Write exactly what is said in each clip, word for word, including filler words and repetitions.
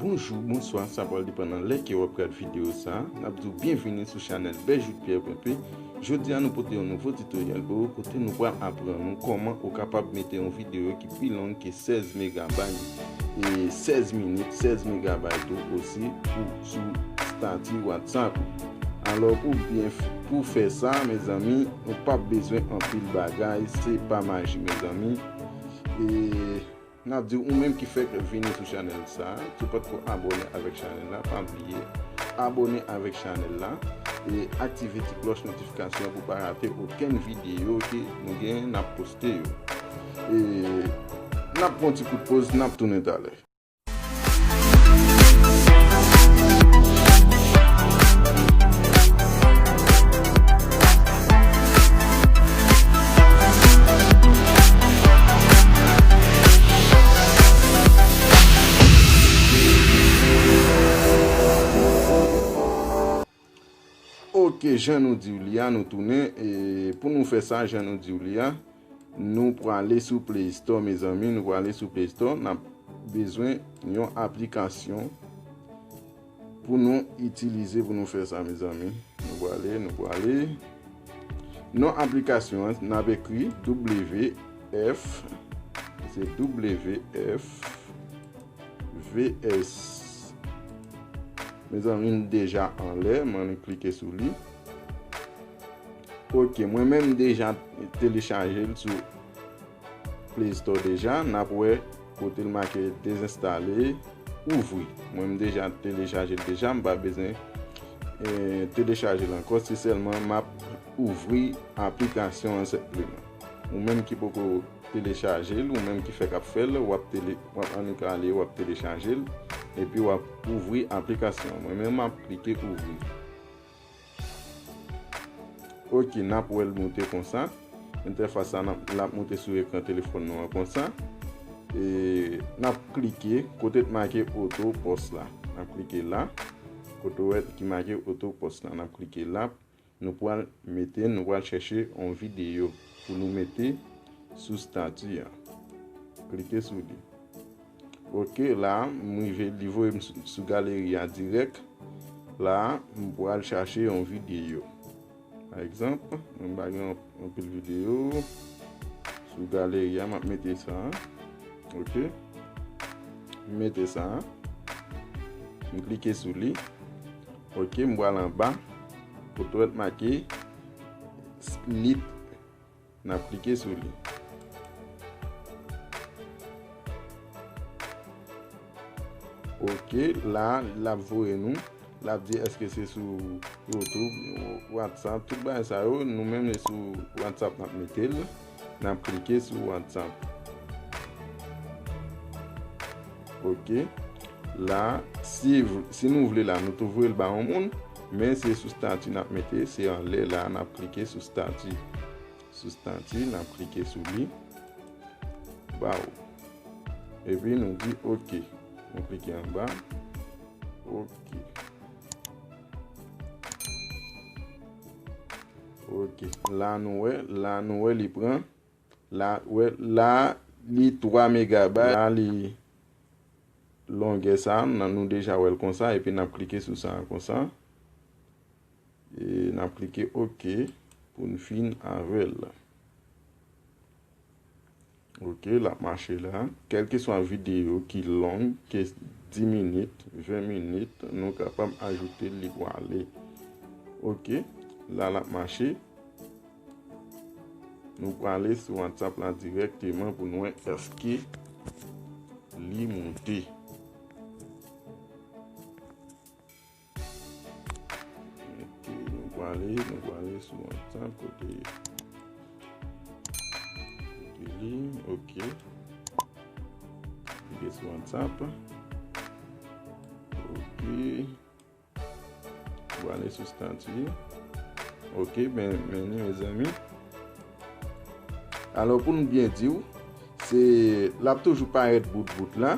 Bonjou, bonswa, sa pral depann nan lè ke w ap gad videyo sa a. N ap di w byenvini sou chanèl Bèjou Pierre P P. Jodi a, nou pote yon nouvo tutoriel pou ou, kote nou pral aprann ou kòman ou kapab mete yon videyo ki pi long ke sèz megabay, e sèz minit, sèz megabay tou osi pou sou stati WhatsApp ou. Alò, pou byen f-, pou fè sa, mezanmi, ou p ap bezwen anpil bagay, se pa maji, mezanmi. E n ap di w, ou menm ki fèk vini sou chanèl sa, si w potko abòne avèk chanèl la, pa bliye abòne avèk chanèl la e aktive ti klòch notifikasyon pou pa rate okenn videyo ke nou gen n ap poste yo. E n ap pran ti kout poz, n ap tounen talè. Ok, jan nou di w li a, nou tounen. E pou nou fè sa, jan nou di w li a, nou prale sou Play Store, mezanmi. Nou prale sou Play Store. N ap bezwen yon aplikasyon pou nou itilize pou nou fè sa, mezanmi. Nou prale, nou prale. Non aplikasyon an, n ap ekri W F, se W F V S. Mezanmi, l deja anlè, m annik klike sou li. Ok, mwen menm m deja telechaje l sou Play Store deja. N ap wè kote l make dezenstale, ouvri. Mwen m deja telechaje l deja, m pa bezwen, eh, telechaje l ankò. Se sèlman m ap ouvri aplikasyon an senpleman. Ou menm ki poko telechaje l, ou menm ki fèk ap fè l, w ap tele-, w ap annik ale, w ap telechaje l, epi w ap ouvri aplikasyon an. Mwen menm, m ap klike ouvri. Ok, n ap wè l moute konsa. Entèfas la, n ap, l ap moute sou ekran telefòn nou an konsa. E n ap klike kote t make auto pause la. N ap klike la. Kote w wè ki make auto pause la, n ap klike la. Nou pral mete, nou pral chèche yon videyo pou nou mete sou stati a. Klike sou li. Ok, la, m rive, li voye m sou, sou galeri a dirèk. La, m pral chache yon videyo. Pa egzanp, mwen pa gen anpil videyo sou galeri a, m ap mete sa. Ok. M mete sa. M klike sou li. Ok, m pral anba. Kote w wè t make split. N ap klike sou li. Ok, la, l ap voye nou. L ap di èske se sou YouTube, WhatsApp, tout bagay sa yo. Nou menm, se sou WhatsApp n ap mete l. N ap klike sou WhatsApp. Ok. La, si, si nou vle la, nou tou voye l ba yon moun, men se sou stati n ap mete, se anlè la, n ap klike sou stati. Sou stati, n ap klike sou li. Baw. Epi nou di ok. Nou klike anba. Ok. Ok. La nou wè, la nou wè li pran. La, wè, la li twa megabay. La li longè sa, nan nou deja wè l konsa, epi n ap klike sou sa konsa. E n ap klike ok pou n fin avè l. Ok, l ap mache la. Kèlkeswa videyo ki long ke dis minit, ven minit, nou kapab ajoute l, li pwale. Ok, la l ap mache. Nou prale sou WhatsApp la dirèkteman pou n wè èske li moute. Ok, nou prale, nou prale sou WhatsApp kote, kote li, ok. Klike sou WhatsApp. Ok. Prale sou stati. Ok, ben, men ni, mezanmi. Alò, pou n byen di w, se, l ap toujou parèt bout bout la,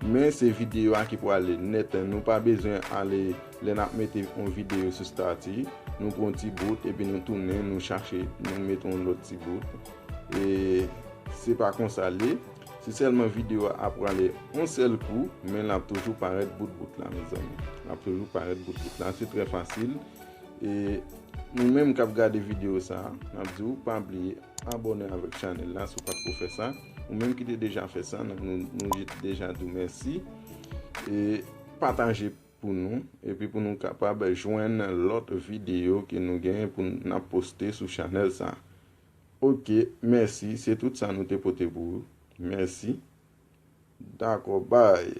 men se videyo a ki pwale nèt. Nou pa bezwen ale, lè n ap mete yon videyo sou stati, nou pran yon ti bout, epi nou tounen, nou chache, nou mete yon lòt ti bout. E se pa konsa l ye. Si sèlman videyo a ap prale yon sèl kou, men l ap toujou parèt bout bout la, mezanmi. L ap toujou parèt bout bout la. Se trè fasil. E nou menm k ap gade videyo sa a, n ap di w pa bliye abòne avèk chanèl la si w pa t ko fè sa. Ou menm ki te deja fè sa, nou, nou, nou deja di w mèsi. E pataje pou nou, epi pou nou kapab jwenn lòt videyo ke nou genyen pou n ap poste sou chanèl sa. Ok, mèsi. Se tout sa nou te pote pou ou. Mèsi. Dakò, bay.